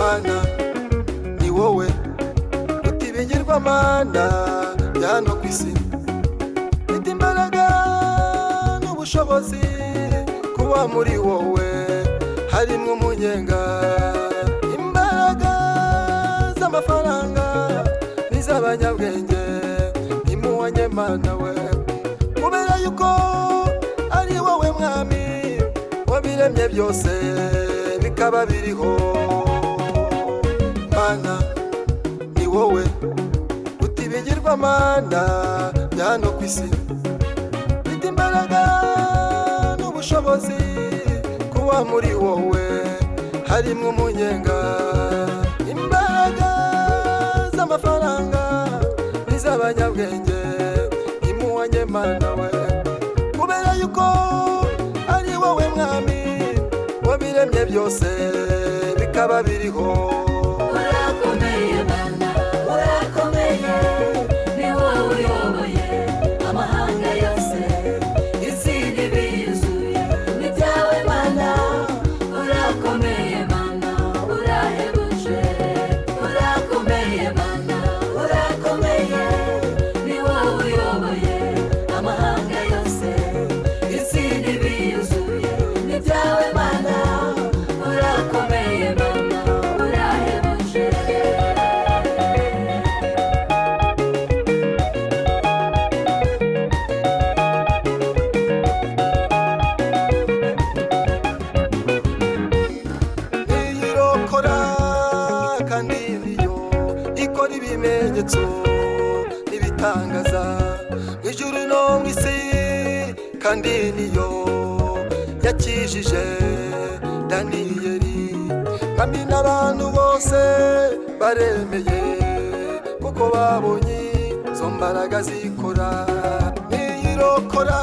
Mana ni wowe utibigirwamana bya hano ku isi, mfite imbaraga n'ubushobozi kuba muri wowe harimo umunyenga. Imbaraga z'amafaranga n'iz'abanyabwenge nimuwanye Mana we, kubera yuko ari wowe mwami wabiremye byose bikaba biriho. Mana ni wowe utibigirwamana bya hano ku isi, mfite imbaraga n'ubushobozi kuba muri wowe harimo umunyenga. Imbaraga z'amafaranga n'iz'abanyabwenge nimuwanye Mana we, kubera yuko ari wowe mwami wabiremye byose bikaba biriho. Urakomeye Mana, urakomeye, ni wowe uyoboye amahanga yose, isi n'ibiyuzuye ni ibyawe Mana. Urakomeye Mana, urahebuje, urakomeye Mana, urakomeye, ni wowe uyoboye amahanga yose, isi n'ibiyuzuye ni ibyawe Mana. Urakomeye Mana, urahebuje. Niyirokora kandi niyo ikora ibimenyetso n'ibitangaza mu ijuru no mu isi, kandi niyo yakijije Daniyeli. Mwami n'abantu bose baremeye kuko babonye izo mbaraga zikora. Niyirokora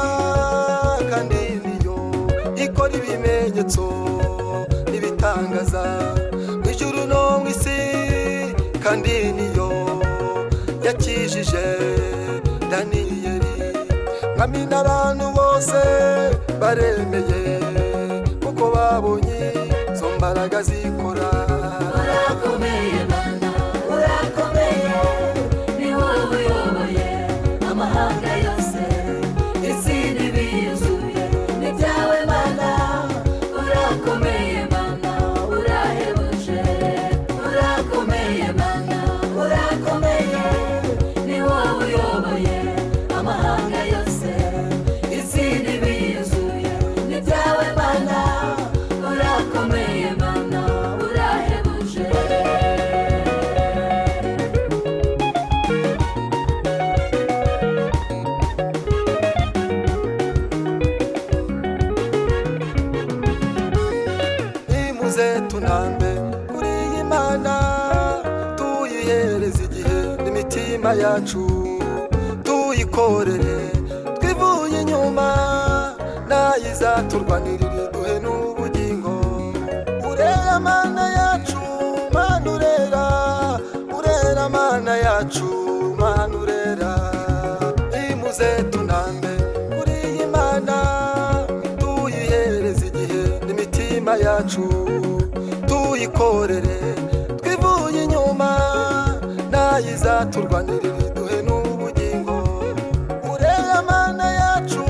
kandi niyo ikora ibimenyetso n'ibitangaza mu ijuru no mu isi, kandi niyo yakijije Daniyeli. Mwami n'abantu bose baremeye kuko babonye izo mbaraga zikora. Urakomeye Mana, urakomeye, ni wowe uyoboye amahanga yose, isi n'ibiyuzuye ni ibyawe Mana. Urakomeye Mana, urahebuje, urakomeye Mana, urakomeye, ni wowe uyoboye amahanga yose, isi n'ibiyuzuye ni ibyawe Mana. Urakomeye Mana, urahebuje. Nimuze tunambe kuri iyi Mana, tuyihereze igihe n'imitima yacu, tuyikorere twivuye inyuma, nayo izaturwanirire duhe n'ubugingo. Urera Mana yacu, Mana urera, urera Mana yacu, Mana urera. Nimuze tunambe kuri iyi Mana, tuyihereze igihe n'imitima yacu, tuyikorere twivuye inyuma, nayo izaturwanirire duhe n'ubugingo. Urera Mana yacu,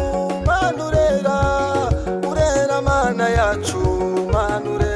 Mana urera, urera Mana yacu, Mana urera.